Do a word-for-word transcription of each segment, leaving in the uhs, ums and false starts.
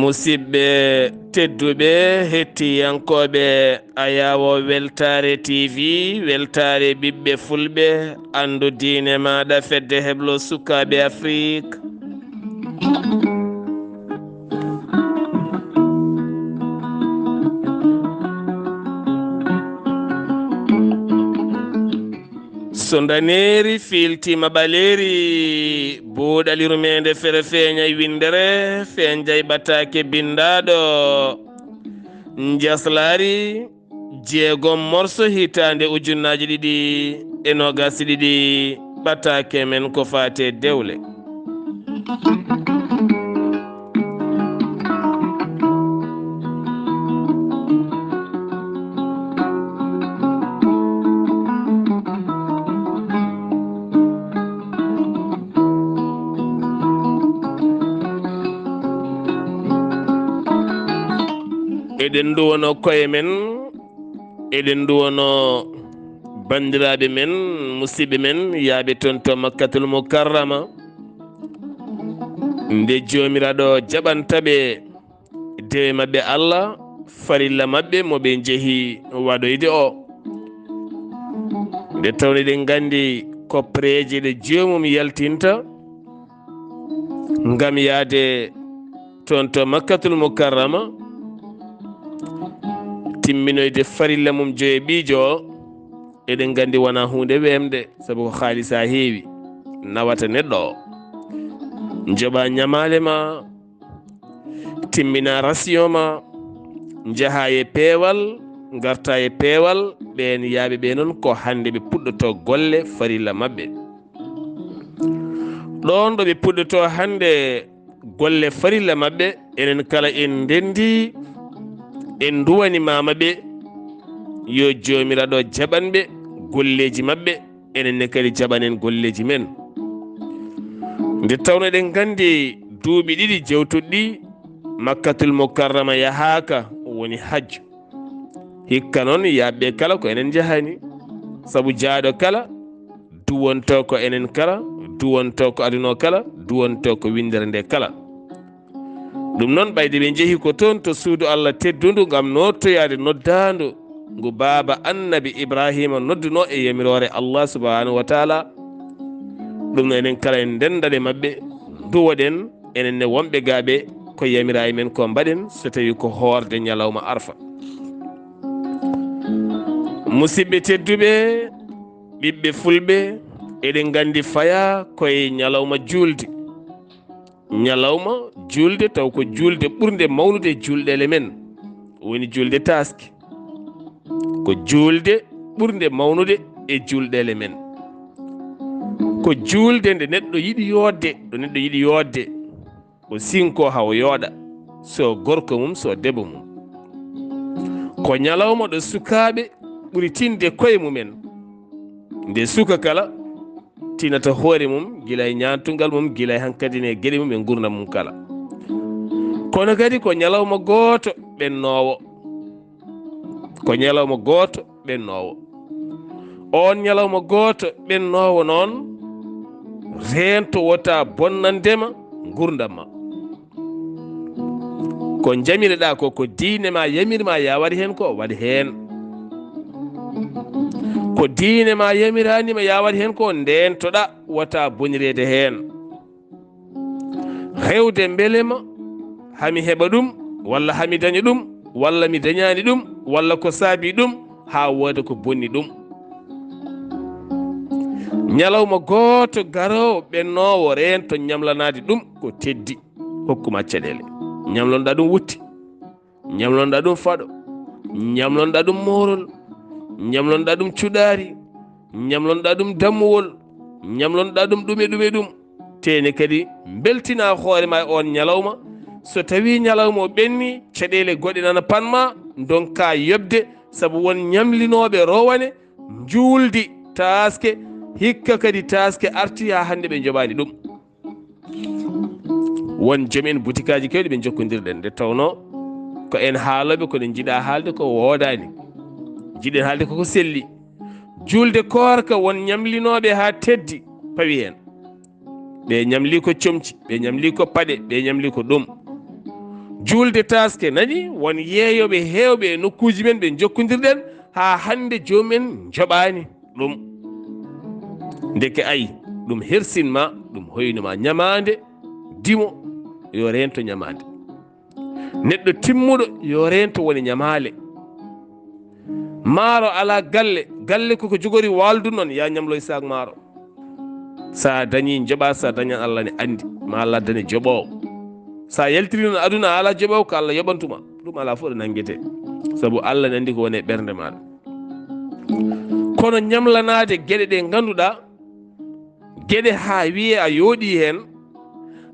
Musidɓe tedduɓe, hettiyankooɓe Ayaawo Weltaare T V, Weltaare ɓiɓɓe Fulɓe, anndu diine maaɗa, fedde heblo sukaaɓe Afrik. So ndaneeri fiiltiima ɓaleeri, buuɗali rumeende fere feeñay winndere, feeñay ɓataake binndaaɗo. Njaslaari jeegom morso hitaande ujunnaaji ɗiɗi e noogaas e ɗiɗi, ɓataake men ko faati e dewle. Eɗen nduwano koye men, eɗen nduwano banndiraaɓe men, musidɓe men, yaaɓe toon to Makkatul Mukarrama. Nde Joomiraaɗo jaɓanta ɓe dewe maɓɓe Allah, farilla maɓɓe mo ɓe njehi waɗoyde o. Nde tawno eɗen nganndi koppereeje ɗe joomum yaltinta ngam yahde toon to Makkatul Mukarrama, timminoyde farilla mum joyo ɓiijo o, eɗen nganndi wonaa huunde weemde, sabu ko haalisa heewi nawata neɗɗo o. Njoɓa ñamaale ma, timmina ration ma, njaha e peewal, ngarta e peewal. Ɓeen yaaɓe ɓe noon ko hannde ɓe puɗɗoto golle farilla maɓɓe. Ɗoon ɗo ɓe puɗɗoto hannde golle farilla maɓɓe, enen kala en ndenndi, en nduwani maama ɓe, yo Joomiraaɗo jaɓan ɓe golleeji maɓɓe, enen ne kadi jaɓanen golleeji men. Nde tawno eɗen nganndi duuɓi ɗiɗi jewtuɗi ɗi, Makkatul Mukarrama yahaaka, woni hajju. Hikka noon, yaaɓe kala ko enen njahani, sabu jaaɗo kala duwonto ko enen kala, duwonto ko aduna o kala, duwonto ko winndere nde kala. Ɗum noon, ɓayde ɓe njehi ko toon to suudu Allah teddundu ngam nootoyaade noddaandu ngu baaba Annabi Ibraahiima nodduno e yamiroore Allah subhaanahu wa taala. Ɗum noon, enen kala en ndenndat e maɓɓe, nduwoɗen, enen ne wonɓe gaaɓe, ko yamiraa e men ko mbaɗen, so tawii ko hoorde ñalawma Arfa. Musidɓe tedduɓe, ɓiɓɓe Fulɓe, eɗen nganndi fayaa koye ñalawma juulde. Ñalawma juulde, taw ko juulde ɓurnde mawnude e juulɗeele men, woni juulde taaske. Ko juulde ɓurnde mawnude e juulɗeele men. Ko juulde nde neɗɗo yiɗi yooɗde, ɗo neɗɗo yiɗi yooɗde, o sinkoo haa o yooɗa, so gorko mum, so debbo mum. Ko ñalawma ɗo sukaaɓe ɓuri tinde koye mumen. Nde suka kala tinata hoore mum, gila e ñaantungal mum, gila e hankadi ne geɗe mum e ngurndan mum kala. Kono kadi ko ñalawma gooto ɓennoowo. Ko ñalawma gooto ɓennoowo. Oon ñalawma gooto ɓennoowo noon, reento wota bonnandema ngurndan ma. Ko njamireɗaa ko, ko diine ma yamir ma ya waɗ heen ko, waɗ heen. Ko diine ma yamiraani ma ya waɗ heen ko, ndeentoɗaa, wota bonireede heen. Hewde mbelema hami heɓa ɗum, walla hami daña ɗum, walla mi dañaani ɗum, walla ko saabi ɗum, haa wooda ko bonni ɗum. Ñalawma gooto garoowo ɓennoowo reento ñamlanaade ɗum ko teddi, hokkuma caɗeele. Ñamlonɗa ɗum wutte, ñamlonɗa ɗum faɗo, ñamlonɗa ɗum moorol, ñamlonɗa ɗum cuɗaari, ñamlonɗa ɗum dammuwol, ñamlonɗa ɗum ɗume ɗume ɗum. Tene kadi mbeltina hoore ma e on ñalawma. So tawi ñalawma o ɓenni, caɗeele goɗɗe nana panma, ndonka yoɓde, sabu won ñamlinooɓe rowane, njuuldi taaske, hikka kadi taaske arti haa hannde ɓe njoɓaani ɗum. Won joom en butikaaji kewɗi ɓe njokkondirɗen, nde tawnoo ko en haalooɓe, ko ɗen njiɗaa haalde ko woodaani. Njiɗen haalde koko selli. Juulde koorka, won ñamlinooɓe haa teddi, pawi heen. Ɓe ñamli ko comci, ɓe ñamli ko paɗe, ɓe ñamli ko ɗum. Juulde taaske, nani, won yeeyooɓe heewɓe e nokkuuji men ɓe njokkondirɗen, haa hannde joom en njoɓaani ɗum. Ndeke ay, ɗum hersin ma, ɗum hoynu ma. Ñamaande, dimo, yo reento ñamaande. Neɗɗo timmuɗo, yo reento woni ñamaale. Maaro alaa galle, galle koko jogori waaldu noon, ya ñamloy saak maaro. Sa dañi njoɓa, sa dañan Allah ne anndi, ma Allah dañe joɓoowo. Sa yaltiri noon aduna a alaa joɓoowo, ko Allah yoɓantuma, ɗum alaa fof ɗo nanngete. Sabu Allah ne anndi ko woni e ɓernde maɗa. Kono ñamlanaade geɗe ɗe ngannduɗaa, geɗe haa wiyee a yooɗii heen,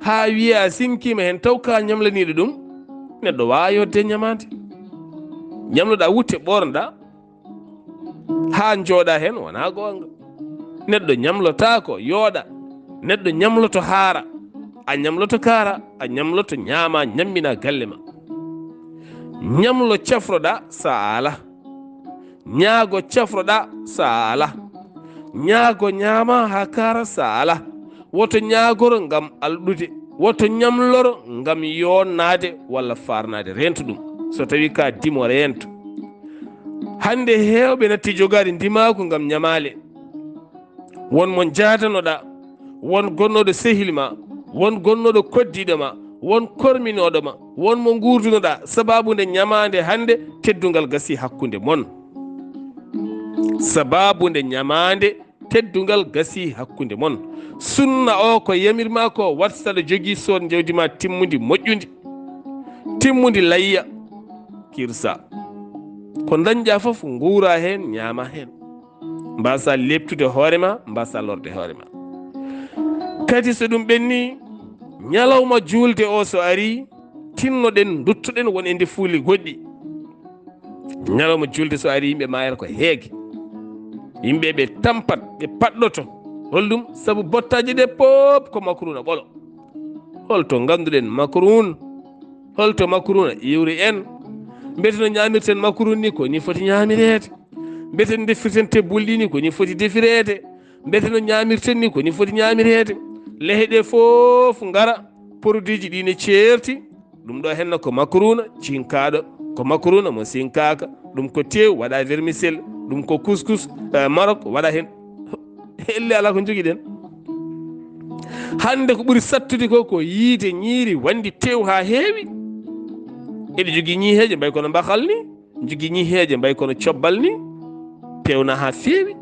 haa wiyee a sinkiima heen, taw ka ñamlaniiɗo ɗum, neɗɗo waawa yodde ñamaande. Ñamloɗaa wutte ɓoornoɗaa, haa njooɗaa heen, wonaa goonga. Neɗɗo ñamlotaako yooɗa, neɗɗo ñamloto haara, a ñamloto kaara, a ñamloto ñaama, ñammina galle ma. Ñamlo cafroɗaa, sa a alaa. Ñaago cafroɗaa, sa a alaa. Ñaago ñaama haa kaara, sa a alaa. Woto ñaagoro ngam alɗude, woto ñamloro ngam yoonnaade walla faarnaade. Reento ɗum. So tawi ka dimo, reento. Hannde heewɓe natti jogaade ndimaagu ngam ñamaale. Won mo njaadanoɗaa, won gonnooɗo sehil ma, won gonnooɗo koddiiɗo ma, won korminooɗo ma, won mo nguurdunoɗaa, sababu nde ñamaande hannde teddungal gasi hakkunde mon. Sababu nde ñamaande teddungal gasi hakkunde mon. Sunna o ko yamir ma ko, wat saɗa jogii, sood njawdi ma timmundi, moƴƴundi, timmundi layya, kirsa. Ko dañɗaa fof nguura heen, ñaama heen. Mbasa leɓtude hoore ma, mbasa lorde hoore ma. Kadi so ɗum ɓenni, ñalawma juulde o so ari, tinnoɗen, duttoɗen won e ndefuuli goɗɗi. Ñalawma juulde so ari, yimɓe maayata ko heege. Yimɓe ɓe tampat, ɓe paɗɗoto. Holɗum? Sabu bottaaji ɗe pop ko makaruna ɓolo. Holto ngannduɗen makarun? Holto makaruna iwri en? Mbete no ñaamirten makarun ni, ko ni foti ñaamireede? Mbete no ndefirten tebbulɗi ni, ko ni foti defireede? Mbete no ñaamirten ni, ko ni foti ñaamireede? Lehe ɗe fof ngara, produitji ɗi ne ceerti. Ɗum ɗo henna ko makaruna cinkaaɗo, ko makaruna mo sinkaaka. Ɗum ko tew, waɗa vermicelle. Ɗum ko couscous, eh, Maroc, waɗa heen. Elle alaa ko njogiɗen. Hannde ko ɓuri sattude ko, ko yiide ñiiri wanndi tew haa heewi. Eɗi jogii ñiiheeje mbay kono mbahal ni. Jogii ñiiheeje mbay kono cobbal ni. Pewna haa feewi.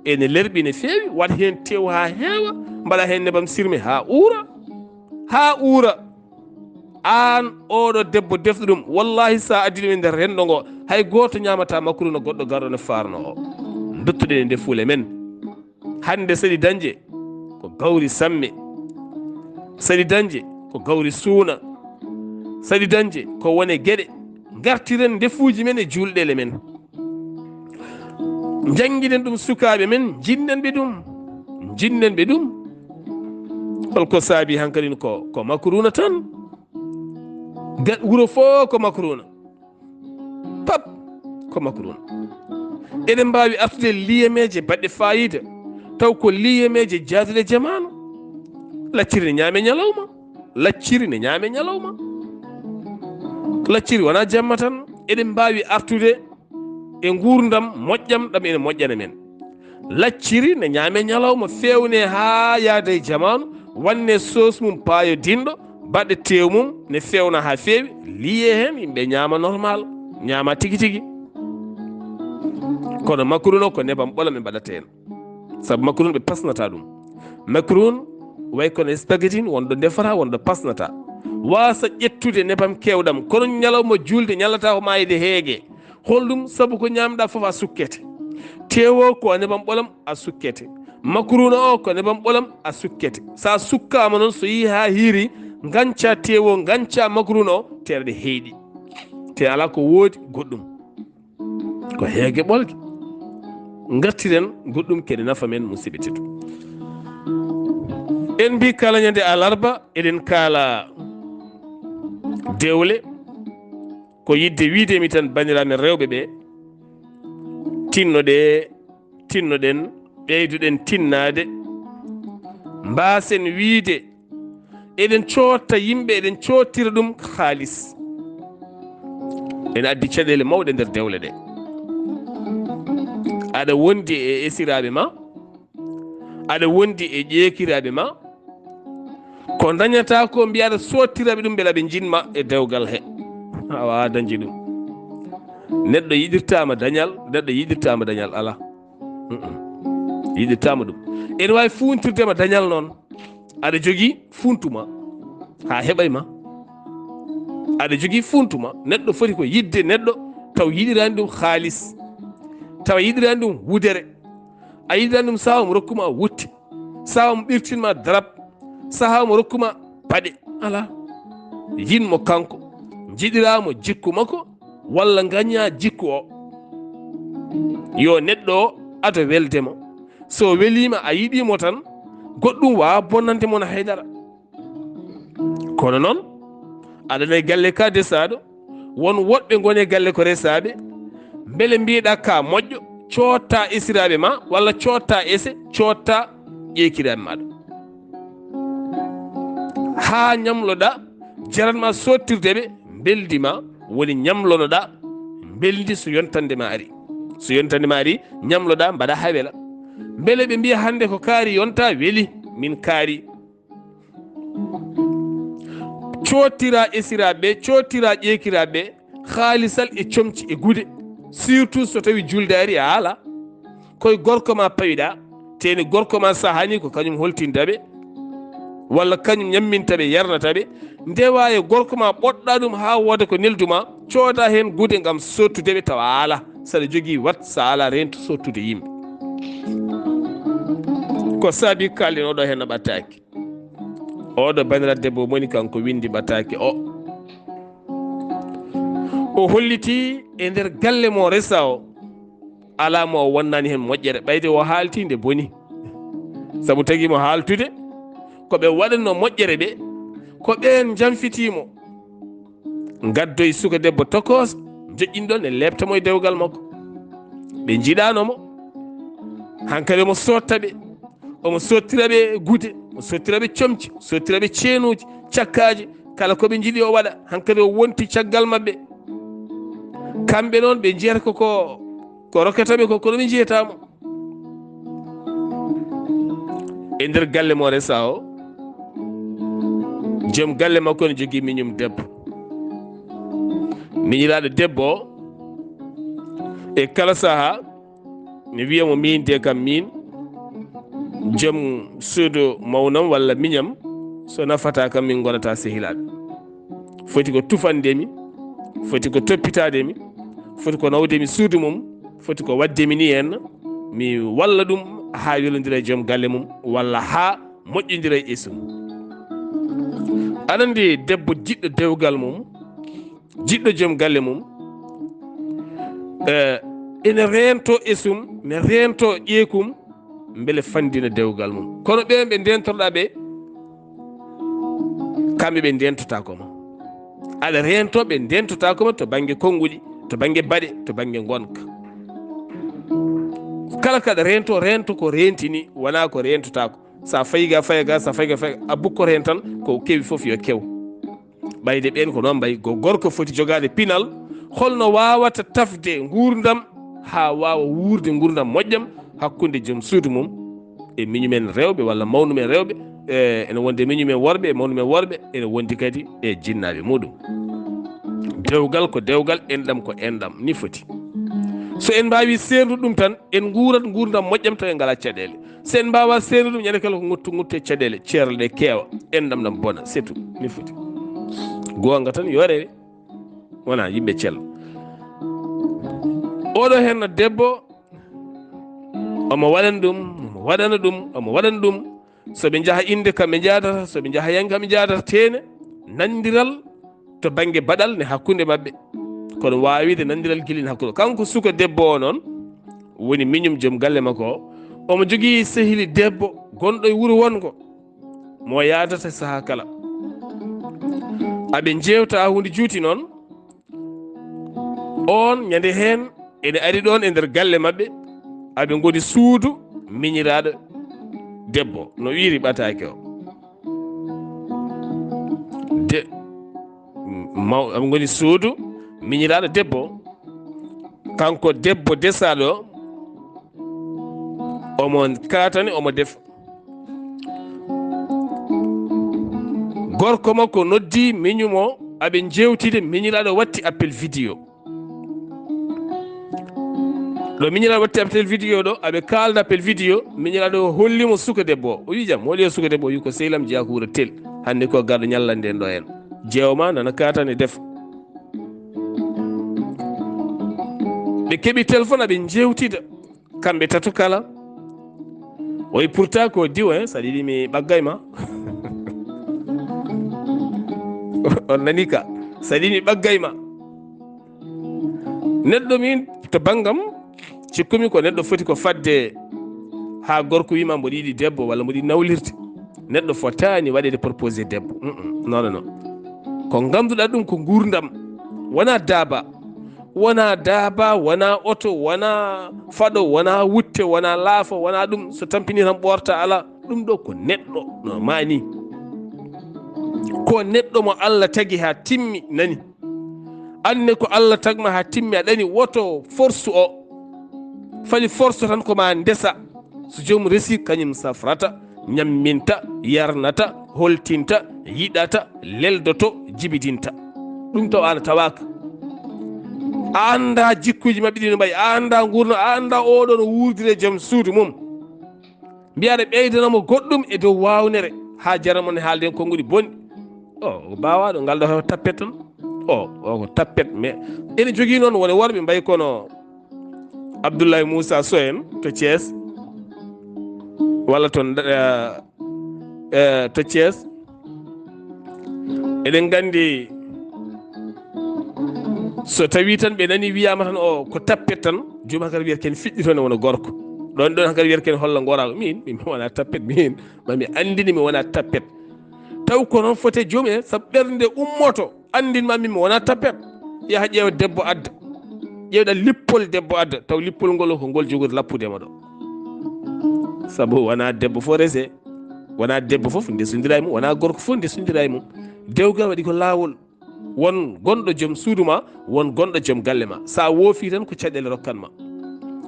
Ene lerɓi ne feewi. Waɗ heen tew haa heewa. Mbaɗa heen nebam sirme haa uura. Haa uura. Aan oɗo debbo defɗo ɗum, wallahi, sa addi ɗum e nder renndo ngo, hay gooto ñaamata makaruna goɗɗo garɗo no faarno o. Duttuɗen e ndefuule men. Hannde saɗi dañde ko gawri samme. Saɗi dañde ko gawri suuna. Saɗi dañde ko wone geɗe. Ngartiren ndefuuji men e juulɗeele men. Njannginen ɗum sukaaɓe men, njiɗnen ɓe ɗum. Njiɗnen ɓe ɗum. Holko saabi hankadin ko, ko makaruna tan? Ga-, wuro fof ko makaruna. Pap ko makaruna. Eɗen mbaawi artude liyemeeje baɗɗe faayiida, taw ko liyemeeje jaaduɗe jamaanu. Lacciri ne ñaame ñalawma. Lacciri ne ñaame ñalawma. Lacciri wonaa jamma tan. Eɗen mbaawi artude e nguurndam moƴƴam ɗam ene moƴƴana men. Lacciri ne ñaame ñalawma, feewne haa yaada e jamaanu, wanne soos mum paayodinɗo, baɗɗe teew mum ne feewna haa feewi, liye heen, yimɓe ñaama normal, ñaama tigi tigi. Kono makaruna ko nebam ɓola ɓe mbaɗata heen. Sabu makarun ɓe pasnata ɗum. Makarun way kono spaghetti, wonɗo ndefata, wonɗo pasnata. Wasa ƴettude nebam kewɗam, kono ñalawma julde ñallata ko maayde heege. Holɗum? Sabu ko ñaamɗa fof a sukkete. Tewo ko nebam ɓolam a sukkete. Makaruna o ko nebam ɓolam a sukkete. Sa sukkaama noon, so yii haa hiiri, nganca tewo, nganca makaruna o, tere ɗe heeɗi. Te ala ko woodi goɗɗum. Ko heege ɓolge. Ngartiren goɗɗum kene nafa men, musidɓe teddu. En mbi kala ñande alarba, eɗen kaala dewle. Ko yidde wiide mi tan, bandiraaɓe men rewɓe ɓe, tinnoɗe, tinnoɗen, ɓeyduɗen tinnaade, mbaasen wiide eɗen cootta yimɓe, eɗen coottira ɗum haalis. Ene addi caɗeele mawɗe nder dewle ɗe. Aɗa wondi e esiraaɓe ma, aɗa wondi e ƴeekiraaɓe ma, ko dañata ko mbiya aɗa soottiraɓe ɗum mbela ɓe jinma e dewgal he. A wawa dañde ɗum. Neɗɗo yiɗirtama dañal, neɗɗo yiɗirtama dañal ala. Mm-mm. Yiɗirtama ɗum. Ene wawi funtirdema dañal noon. Aɗa jogii funtuma ha heɓay ma. Aɗa jogii funtuma. Neɗɗo foti ko yidde neɗɗo taw yiɗirani ɗum haalis, taw yiɗirani ɗum wudere. A yiɗirani ɗum saha omo rokkuma wutte, saha omo ɓirtinma darap, saha omo rokkuma paɗe. Ala. Yinmo kanko, jiɗiramo jikku makko, walla gaña jikku o. Yo neɗɗo o ado weldemo. So welima a yiɗimo tan, goɗɗum wawa bonnande mon haydara. Kono noon, aɗa nayi galle ka desaɗo, won woɗɓe gone galle ko resaɓe, mbele mbiɗa ka moƴƴo, cotta esiraɓe ma, walla cotta ese, cotta ƴeekiraɓe maɗa. Ha ñamloɗa, jaranma sottirde ɓe, mbeldi ma, woni ñamlonoɗa, mbeldi so yontande ma ari. So yontande ma ari, ñamloɗa, mbaɗa ha wela. Mbele ɓe mbiya hande ko kaari yonta, weli, min kaari. Cottira esiraɓe, cottira ƴeekiraɓe, haalisal e comci e gude. Surtout so tawi julde ari a ala. Koye gorko ma pawiɗa, teni gorko ma sahani ko kañum holtinta ɓe, walla kañum ñamminta ɓe, yarnata ɓe. Ndewa e gorko ma ɓoɗɗa ɗum ha wooda ko nelduma, cooda hen gude ngam sottude ɓe tawa a ala. Saɗa jogii wat, sa ala rento sottude yimɓe. Ko saabi kalɗen oɗo hen no ɓattaki. Oɗo bandiraɗo debbo moni kanko windi ɓattaki o. O holliti e nder galle mo resa o, ala mo o wonnani hen moƴƴere, ɓayde o haalti nde boni. Sabu tagi mo haaltude, ko ɓe waɗanno moƴƴere ɓe, ko ɓeen jamfitimo. Ngaddoy suka debbo tokos, joƴƴin ɗon e leɓtamo e dewgal makko. Ɓe njiɗano mo. Hankadi omo sotta ɓe. Omo sottira ɓe gude, omo sottira ɓe comci, sottira ɓe ceenuji, cakkaji, kala ko ɓe njiɗi o waɗa. Hankadi o wonti caggal maɓɓe. Kamɓe noon ɓe njiyata ko, ko, ko rokkata ɓe ko, kono ɓe njiyata mo. E nder galle mo resa o, joom galle makko ne jogii miñum debbo. Miñiraaɗo debbo o, e kala saha, mi wiya mo miin de kam miin, joom suudu mawnam walla miñam, so nafata kam min ngonata sehilaaɓe. Foti ko tufande mi, foti ko toppitade mi, foti ko nawde mi suudu mum, foti ko wadde mi ni en, mi walla ɗum ha welondira e joom galle mum, walla ha moƴƴondira e esum. Aɗa andi debbo jiɗɗo dewgal mum, jiɗɗo joom galle mum, eh, ene rento esum, ne rento ƴeekum, mbele fandina dewgal mum. Kono ɓen ɓe ndentorɗa ɓe, kamɓe ɓe ndentotako ma. Aɗa rento ɓe ndentotako ma to bangge konguɗi, to bangge baɗe, to bangge ngonka. Kala kaɗa rento, rento ko rentini, wona ko rentotako. Sa fayi ga, fayi ga, sa fayi ga, fayi ga. A bukkoto hen tan, ko kewi fof yo kew. Ɓayde ɓen ko noon mbayi, ko gorko foti jogaade pinal, holno wawata tafde nguurndam haa waawa wuurde nguurndam moƴƴam hakkunde joom suudu mum e miñumen rewɓe walla mawnumen rewɓe, e, ene wonde miñumen worɓe e mawnumen worɓe, ene wondi kadi e jinnaaɓe muɗum. Dewgal ko dewgal, enɗam ko enɗam, ni foti. So en mbaawi seerndude ɗum tan, en nguurat nguurndam moƴƴam tawa en ngalaa caɗeele. Sen mbaawa seenu ɗum, ñande kala ko nguttu nguttu e caɗeele, ceerle ɗe keewa, enɗam ɗam bona, c'est tout. Ni foti. Goonga tan yo rewe. Wona yimɓe cel. Oɗo henna debbo, omo waɗana ɗum, omo waɗana ɗum, omo waɗana ɗum. So ɓe njaha innde, kamɓe njaadata, so ɓe njaha yannge, kamɓe njaadata teene. Nanndiral to bannge baɗal ne hakkunde maɓɓe. Kono waawide nanndiral gila ne hakkunde. Kanko suka debbo o noon, woni miñum joom galle makko o. Omo jogii sehili debbo gonɗo e wuro wongo, mo yaadata sahaa kala. Aɓe njeewta huunde juuti noon. On ñande heen ene ari ɗoon e nder galle maɓɓe, aɓe ngoni suudu miñiraaɗo debbo, no wiiri ɓataake o. De, maw, aɓe ngoni suudu miñiraaɗo debbo. Kanko debbo desaaɗo, omo kaatani, omo defa. Gorko makko noddi miñum o, aɓe njeewtide, miñiraaɗo watti appel vidéo. Ɗo miñiraaɗo watti appel vidéo ɗo, aɓe kaalda appel vidéo, miñiraaɗo o holli mo suka debbo o. O wi jam, holi o suka debbo o, wi ko sehil am jeyaa ko wuro tel. Hannde ko garɗo ñallande en ɗo en. Jeewo ma nana kaatane def. Ɓe keɓi téléphone, aɓe njeewtida. Kamɓe tato kala. O wi pourtant ko diwo, hein, saɗa yiɗi mi ɓaggay ma. On nani ka? Saɗa yiɗi mi ɓaggay ma. Neɗɗo min to banngam, cikkumi ko neɗɗo foti ko fadde haa gorko wima mboɗo yiɗi debbo walla mboɗo yiɗi nawlirde. Neɗɗo fotaani waɗede proposé debbo. Mm-mm. Non, non, non. Ko ngannduɗaa ɗum ko nguurndam. Wona daaba. Wona daaba, wona oto, wona faɗo, wona wutte, wona laafo, wona ɗum. So tampini tan ɓoorta, alaa. Ɗum ɗo ko neɗɗo, no maani. Ko neɗɗo mo Allah tagi haa timmi, nani. Anne ko Allah tagma haa timmi, a ɗani, woto force o. Fali force tan ko ma ndesa. So joom resi, kañum safrata, ñamminta, yarnata, holtinta, yiɗata, leldoto, jibidinta. Ɗum taw an a tawaaka. A annda jikkuuji maɓɓe ɗi no mbayi, a annda ngurno, a annda oɗo no wuurdire joom suudu mum. Mbiya aɗa ɓeydana mo goɗɗum e dow waawnere, haa jara mon e haalde en konnguɗi bonɗi. O, o baawaaɗo, ngal ɗo ko tappet tan. O, o ko tappet, mais ene jogii noon woni worɓe mbayi kono Abdoulaye Moussa Sow en to Thiès, walla to, eh, eh, to Thiès. Eɗen nganndi, so tawii tan ɓe nanii wiyaama tan o ko tappet tan, joom hankadi wiyata ken fiɗɗi toon e wona gorko. Ɗoon, ɗoon hankadi wiyata ken holla ngoraago. Miin, miin mi wonaa tappet, miin. Ma mi anndini mi wonaa tappet. Taw ko noon fotee joom en, sabu ɓernde ummoto, anndin ma min mi wonaa tappet. Yaha ƴeewa debbo adda. Ƴeewɗa lippol debbo adda, taw lippol ngol ko ngol jogori lappude mo ɗo. Sabu wonaa debbo fof rese, wonaa debbo fof ndesondira e mum, wonaa gorko fof ndesondira e mum. Dewgal waɗi ko laawol. Won gonɗo joom suudu ma, won gonɗo joom galle ma. Sa woofi tan ko caɗeele rokkan ma.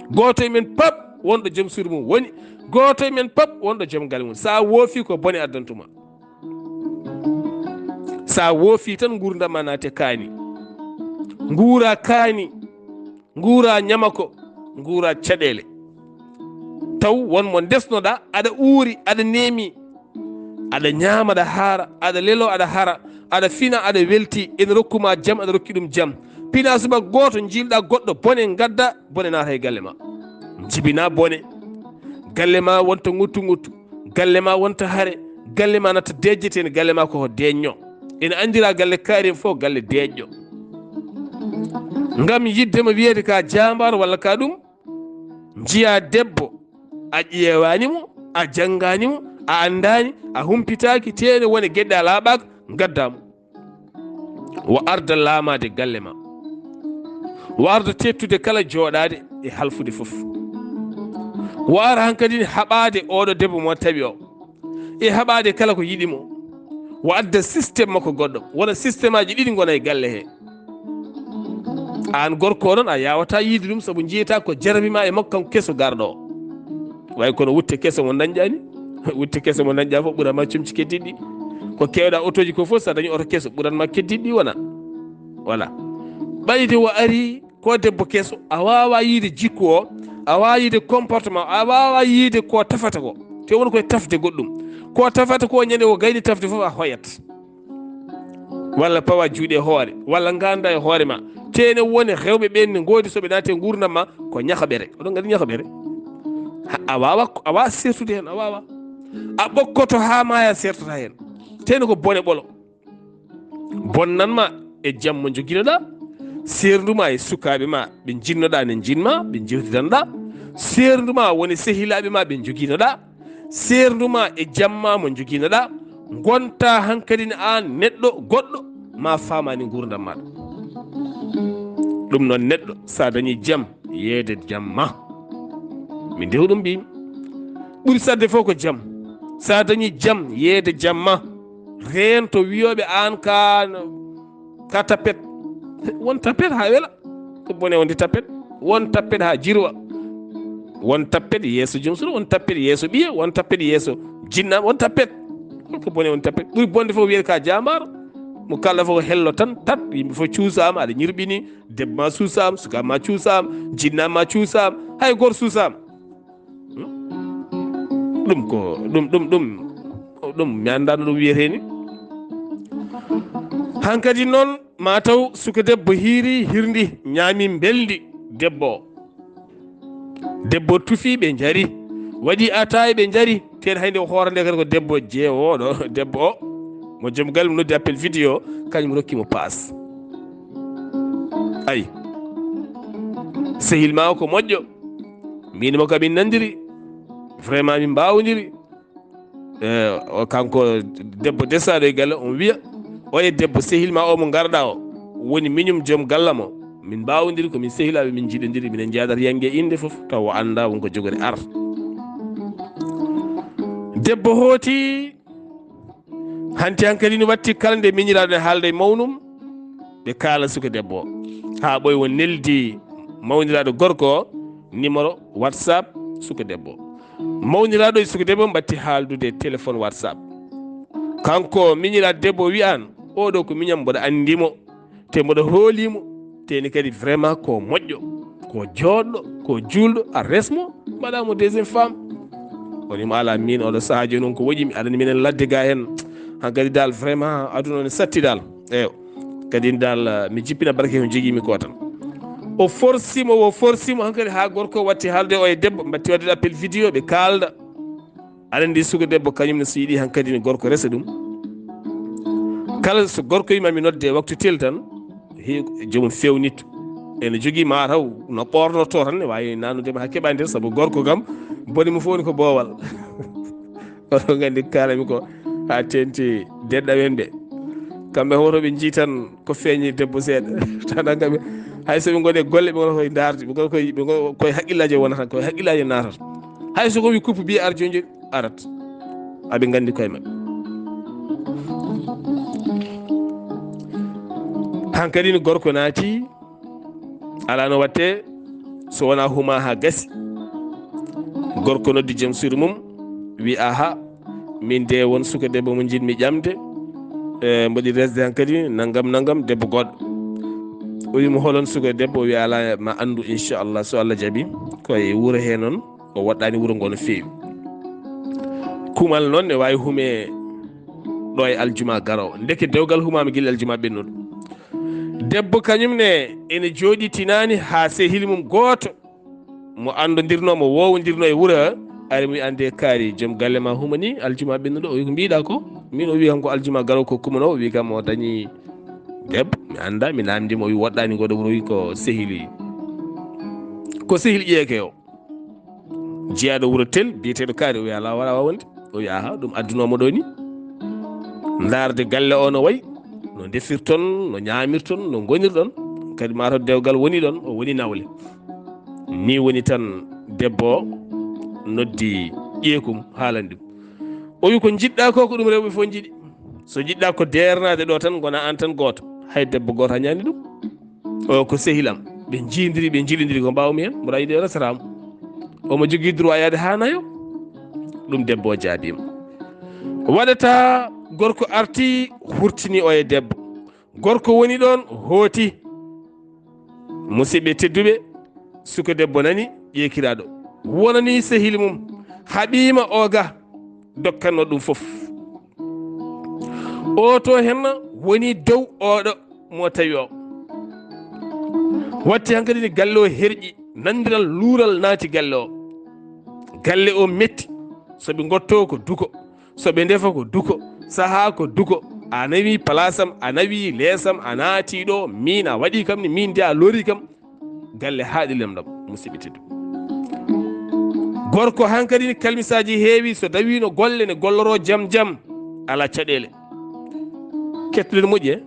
Gooto e men pap wonɗo joom suudu mum woni, gooto e men pap wonɗo joom galle mum. Sa woofi ko bone addantuma. Sa woofi tan nguurndam ma naate kaani. Nguura kaani. Nguura ñamako, nguura caɗeele. Taw won mo ndesnoɗa, aɗa uuri, aɗa neemi, aɗa ñaama, aɗa haara, aɗa lelo, aɗa hara, aɗa fina, aɗa welti, ene rokkuma jam, aɗa rokki ɗum jam. Pina subaka gooto, njiilɗa goɗɗo, bone ngadda, bone naata e galle ma. Jibina bone. Galle ma wonta nguttu nguttu. Galle ma wonta hare. Galle ma natta deeƴƴeteende. Galle ma koko deeƴño. Ene anndira galle kaari en fof galle deeƴƴo. Ngam yiɗde mo wiyeede ka jaambaar walla ka ɗum, njiya debbo, a ƴeewaani mo, a janngaani mo, a anndaani, a humpitaaki, teene wone geɗe a laaɓaaka, ngadda mo. Wo arda laamaade galle ma. Wo arda teettude kala jooɗaade e halfude fof. Wo ara hankadi haɓaade oɗo debbo mo tawi o. E haɓaade kala ko yiɗi mo. Wo adda système makko goɗɗo. Wona système aji ɗiɗi ngona e galle he. Aan gorko o noon a yaawataa yiide ɗum sabu njiyata ko jarabi ma e makko kanko keso garɗo o. Way kono wutte keso mo dañƴa ni. Wutte keso mo dañƴa fof ɓuran ma comci keddiɗi. Ko keewɗa otoji ko fof sa dañi oto keso ɓuran ma keddiɗi wona. Voilà. Ɓayde wo ari ko debbo keso a waawa yiide jikku o. A waawaa yiide comportement, a waawaa yiide ko tafata ko. Te won koye tafde goɗɗum. Ko tafata ko ñande o gayni tafde fof a hoyat. Walla pawa juuɗe hoore, walla ngannda e hoore ma. Te ene woni rewɓe ɓen ne ngoodi so ɓe naati e nguurndam ma, ko ñahaɓere. Oɗon nganndi ñahaɓere? Ha, a waawa, a waawa sertude heen, a waawa. A ɓokkoto haa maaya sertata heen. Te ne ko bone ɓolo. Bonnan ma e jam mo njoginoɗaa, seerndu ma e sukaaɓe ma ɓe njinnoɗaa ne njin ma, ɓe njewtidanɗaa. Seerndu ma woni sehilaaɓe ma ɓe njoginoɗaa, seerndu ma e jam ma mo njoginoɗaa. Ngonta hankadin aan neɗɗo goɗɗo ma faamaani nguurndam maaɗa. Ɗum noon neɗɗo, so a dañii jam, yeeyde jam ma. Min de ko ɗum mbiymi. Ɓuri saɗde fof ko jam. So a dañii jam, yeeyde jam ma. Reen to wiyooɓe aan ka, ka tappet. Won tappet haa wela. Ko bone wonde tappet. Won tappet haa jirwa. Won tappet yeeso joom suudu, won tappet yeeso ɓiye, won tappet yeeso jinna, won tappet. Ko bone wonde tappet. Ɓuri bonde fof wiyde ka jaambaaro. Mo kala fof ko hello tan, tat, yimɓe fof cuusaama, aɗa ñirɓini, debbo ma suusaama, sukaaɓe ma cuusaama, jinna ma cuusaama, hay gooto suusaama. Hmm? Ɗum ko, ɗum, ɗum, ɗum, ɗum, mi anndaa no ɗum wiyetee ni. Hankadi noon, ma taw suka debbo hiiri, hirndi, ñaami mbelndi debbo o. Debbo tufi, ɓe njari. Waɗi ataaya, ɓe njari. Teen hay nde o hoora nde kadi ko debbo jeewooɗo, debbo o. Mo joom galle mo noddi appel vidéo, kañum rokki mo paas. Ay. Sehil ma o ko moƴƴo. Min mo ka min nandiri. Vraiment min mbaawondiri. Eh, o kanko debbo desaɗo e galle, on wiya, o e debbo sehil ma o mo ngarɗa o, woni miñum joom gallam o. Min mbawodiri, ko min sehilaaɓe, min njiɗodiri, minen njaadata yange innde fof, taw o annda won ko jogori ar. Debbo hooti, hanti hankadi no watti kala nde miñiraaɗo ne haalda e mawnum, ɓe kaala suka debbo o. Haa ɓoy won neldi mawniraaɗo gorko o, numéro WhatsApp suka debbo o. Mawniraaɗo e suka debbo mbatti haaldude e téléphone WhatsApp. Kanko miñiraaɗo debbo o wi'an, "Oɗo ko miñam, mboɗo anndi mo, te mboɗo hooli mo, te ni kadi vraiment ko moƴƴo, ko jooɗɗo, ko juulɗo, a resmo, mbaɗa mo deuxième femme." O ni mo, "Ala min, oɗo sahaa jooni on ko woƴi mi, aɗa anndi minen ladde ga hen, hankadi dal vraiment aduna o ne satti dal." Eyo. Kadi dal, mi jippina barke ko jogiimi ko tan. O forsi mo, o forsi mo hankadi haa gorko watti haalde o e debbo, mbatti waɗde appel vidéo, ɓe kaalda. Aɗa anndi suka debbo kañum ne so yiɗi hankadi ne gorko resa ɗum. Kala so gorko yima mi nodde waktu tel tan, he joomum fewnitto. Ene jogii ma taw no ɓornoto tan, ne waawi nanude ma haa keɓa nder, sabu gorko kam bone mum fof woni ko boowal. Oɗo nganndi kaalami ko haa teenti denɗawen ɓe. Kamɓe hoto ɓe njii tan ko feeñi debbo seeɗa. Tan kamɓe hay so ɓe ngoni e golle ɓe ngona koye ndaarde, ɓe ngona koye, ɓe ngona koye haqqillaaji wonata, koye haqqillaaji naatata. Hay so ko wi kuppu mbiye ar jooni jooni arat. Aɓe nganndi koye maɓɓe. Hankadi no gorko naati, alaa no waɗtee so wonaa huma haa gasi. Gorko noddi joom suudu mum, wi, "Aha, min de won suka debbo mo njiɗmi ƴamde, e mboɗi resde hankadi, nanngam, nanngam, debbo goɗɗo." O wi mo, "Holon suka debbo?" O wi, "Alaa, ma anndu, inchallah, so Allah jaɓi, ko e wuro hee noon, o woɗɗaani wuro ngoo no feewi." Kumal noon ne waawi hume ɗo e aljuma garoowo. Ndeke dewgal humaama gila aljuma ɓennuɗo. Debbo kañum ne ene jooɗi tinaani haa sehil mum gooto mo anndondirnoo, mo woowondirnoo e wuro, ari mo wi, "Aan de kaari, joom galle ma humani aljuma ɓennuɗo." O wi, "Ko mbiɗa ko?" Min o wi kam ko aljuma garoowo ko kumano, o wi kam o dañi debbo, mi annda, mi naamndi mo, o wi woɗɗaani ngoɗo wuro, o wi ko sehil, ko sehil ƴeeke o. Jeyaaɗo wuro tel, biyeteeɗo Kaari, o wiya, "Alaa, wala wonde." O wiya, "Aha, ɗum addunoo mo ɗo ni. Ndaarde galle o no wayi, no ndefirton, no ñaamirton, no ngonirɗon. Kadi maa to dewgal woni ɗon, o woni nawle." Ni woni tan debbo o noddi ƴeekum, haalani ɗum. O wi, "Ko njiɗɗa ko, ko ɗum rewɓe fof njiɗi. So njiɗɗa ko deernaade ɗo tan, ngona aan tan gooto. Hay debbo gooto hañaani ɗum." O ko sehil am. Ɓe njiidiri, ɓe njiɗondiri ko mbaawmi heen. Mboɗo yiɗi o resata mo. Omo jogii droit yaade haa nayo. Ɗum debbo o jaabiima. Waɗata gorko arti, hurtini o e debbo. Gorko woni ɗoon, hooti. Musidɓe tedduɓe, suka debbo nani. ƴeekiraaɗo, wonanii sehil mum, haɓiima oga dokkannoo ɗum fof. Oo to henna woni dow oɗo mo tawi o. Watti hankadi ni galle o herƴi, nandiral luural naati galle o. Galle o metti, so ɓe ngottoo ko duko, so ɓe ndefa ko duko, sahaa ko duko. A nawi palaasam, a nawi leesam, a naati ɗo, min a waɗi kam ni, min de a lori kam. Galle haaɗi lamɗam, musidɓe teddu. Gorko hankadi ni kalmisaaji heewi, so dawino golle ne golloro jam jam, ala caɗeele. Kettuɗen moƴƴe,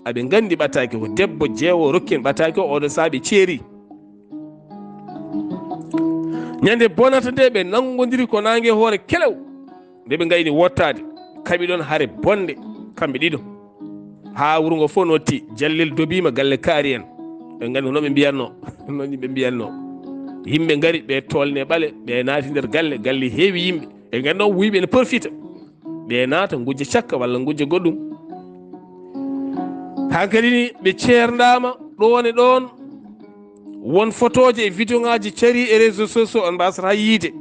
aɓe nganndi ɓataake ko debbo jeewo rokki en ɓataake o, oɗo saabi ceeri. Ñande bonata nde ɓe nanngodiri ko naange hoore kelew. Nde ɓe ngayni wottaade, kaɓi ɗon hare bonde, kamɓe ɗiɗo. Haa wuro ngo fof notti, Jallel dobiima galle kaari en. Ɓe nganndi no ɓe mbiyatno, no yimɓe mbiyatno. Yimɓe ngari, ɓe tolne ɓale, ɓe naati nder galle, galle heewi yimɓe. Ɓe nganndi noon wuyɓe ne profita. Ɓe naata ngujja cakka walla ngujja goɗɗum. Hankadi ni ɓe ceerndaama ɗoon e ɗoon. Won fotooje e vidéo ŋaaji carii e réseaux sociaux on mbaasata yiide.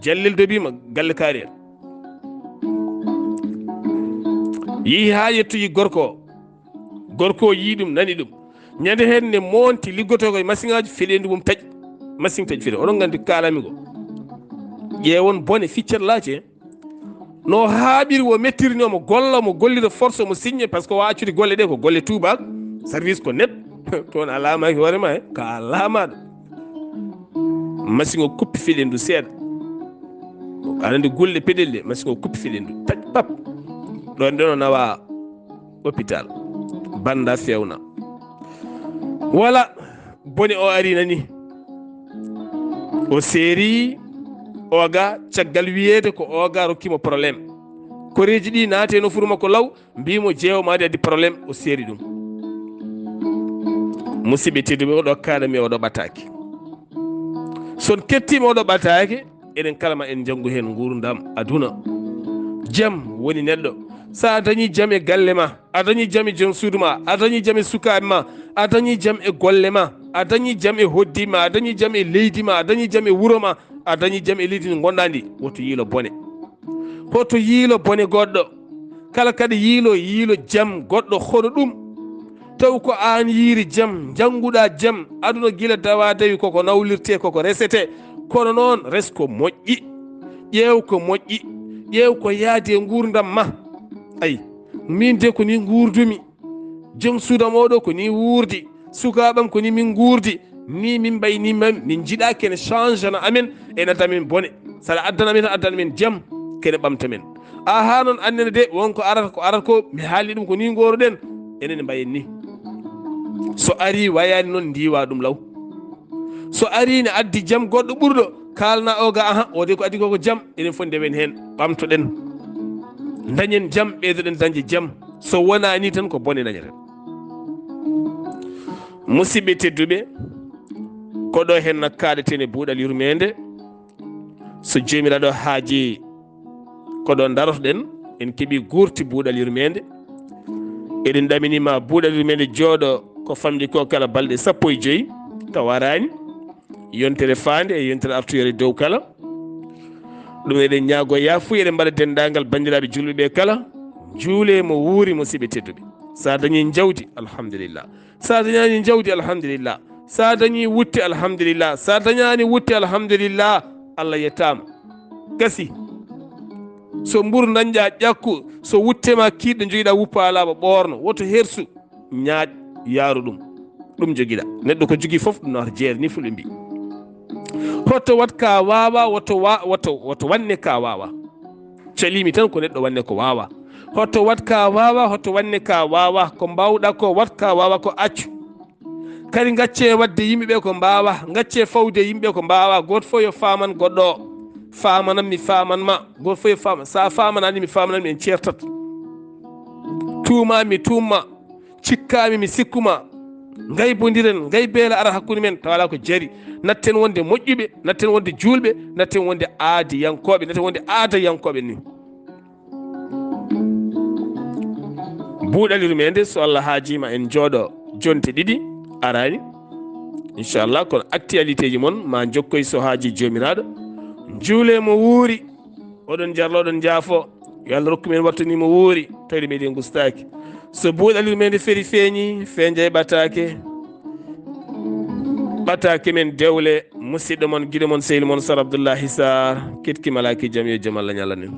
Jallel dobiima galle kaari en. Yehi haa yettoyi gorko o. Gorko o yii ɗum, nani ɗum. Ñande heen ne moonti liggotoo ko e masiŋaaji, feɗeendu mum taƴi. Masiŋ taƴi feɗe. Oɗon nganndi kaalami ko. Ƴeewon bone ficcat laace. No haaɓiri, o mettiri ni, omo golla, omo gollira force, omo signe, par ce que o accude golle ɗe ko golle tuubaak, service ko net. Toon a laamaaki hoore ma, he, ka a laamaaɗo. Masiŋ o kuppi feɗendu seeɗa. Aɗa anndi gulle peɗel ɗe, masiŋ o kuppi feɗendu. Taƴ, pap. Ɗoon, ɗoon o nawa hôpital. Bannda fewna. Wala, bone o ari nani. O seeri oga caggal wiyeede ko oga rokki mo problème. Koreeji ɗi naati e nofuru makko law, mbii mo jeewo ma de addi problème, o seeri ɗum. Musidɓe tedduɓe, oɗo kaalami oɗo ɓataake. So on kettiima oɗo ɓataake, enen kala ma en njanngu heen nguurndam aduna. Jam woni neɗɗo. So a dañii jam e galle ma, a dañii jam e joom suudu ma, a dañii jam e sukaaɓe ma, a dañii jam e golle ma, a dañii jam e hoddiiɓe ma, a dañii jam e leydi ma, a dañii jam e wuro ma, a dañii jam e leydi ndi ngonɗaa ndi, woto yiilo bone. Hoto yiilo bone goɗɗo. Kala kadi yiilo, yiilo jam goɗɗo hono ɗum. Taw ko aan yiiri jam, njannguɗaa jam, aduna gila dawa dawi koko nawlirte, koko resete. Kono noon, res ko moƴƴi. Ƴeew ko moƴƴi. Ƴeew ko yaadi e nguurndam ma. Ay, min de ko ni nguurdumi. Joom suudam oɗo ko ni wuurdi. Sukaaɓam ko ni min nguurdi. Ni min mbayi ni ma-, min njiɗaa kene changena amen, ene adda men bone. Saɗa addana men tan, addana men jam, kene ɓamta men. Aha, noon annene de, won ko arata, ko arata ko, mi haalni ɗum ko ni ngooruɗen. Enen mbayen ni. So ari wayaani noon, ndiwa ɗum law. So ari ne addi jam goɗɗo ɓurɗo, kaalna o ga, aha, o de ko addi ko, ko jam, enen fof ndewen heen, ɓamtoɗen. Dañen jam, ɓeydoɗen dañde jam. So wonaa ni tan ko bone dañeten. Musidɓe tedduɓe, ko ɗo heen nak kaaɗeten e buuɗal yurmeende. So Joomiraaɗo haaji, ko ɗo darotoɗen, en keɓi guurti buuɗal yurmeende. Eɗen ɗaminima buuɗal yurmeende jooɗo ko famɗi ko kala balɗe sappo e joyi, tawa araani. Yontere faande e yontere artoyere dow kala. Ɗum eɗen ñaago yaafuya, eɗen mbaɗa denndaangal banndiraaɓe juulɓe ɓe kala. Juule mo wuuri, musidɓe tedduɓe. Sa dañi jawdi, alhamdulillah. Sa dañaani jawdi, alhamdulillah. Sa dañi wutte, alhamdulillah. Sa dañaani wutte, alhamdulillah. Allah yettaama. Gasi. So mburu dañɗa, ƴakku. So wutte ma kiiɗɗo jogiɗa, wuppa laaɓa, ɓoorno. Woto hersu. Ñaaƴ, yaaru ɗum. Ɗum jogiɗa. Neɗɗo ko jogii fof, ɗum nawata jeere, ni fulɓe mbii. Hoto wat ka waawa, woto wa-, woto, woto wanne ka waawa. Calimi tan ko neɗɗo wanne ko waawa. Hoto wat ka waawa, hoto wanne ka waawa. Ko mbawɗa ko, wat ka waawa ko, accu. Kadi gacce wadde yimɓe ɓe ko mbaawa, gacce fawde yimɓe ko mbaawa. Gooto fof yo faaman goɗɗo o. Faamanam mi faaman ma. Gooto fof yo faaman. Sa faamanani mi faamanani mi, en ceertat. Tuuma mi tuumma. Cikkami mi sikkuma. Ngaybondiren, ngaybeela ara hakkunde men, tawa alaa ko jari. Natten wonde moƴƴuɓe, natten wonde juulɓe, natten wonde aadiyankooɓe, natten wonde aadayankooɓe ni. Buuɗal yurmeende, so Allah haajiima en jooɗo jonte ɗiɗi, araani. Inchallah, kono actualité ji mon ma jokkoy so haaji jomiraɗo. Juule mo wuuri. Oɗon jarlo, oɗon jaafo. Yo Allah rokku men wattu ni mo wuuri, tawde meɗen gustaaki. So buuɗalirmeende feri feeñi, feenja e ɓataake. Ɓataake men dewle, musidɗo mon, giɗo mon, sehil mon, Sar Abdoullahi Sarr, ketki malaki jam, yo jam Allah ñallanen.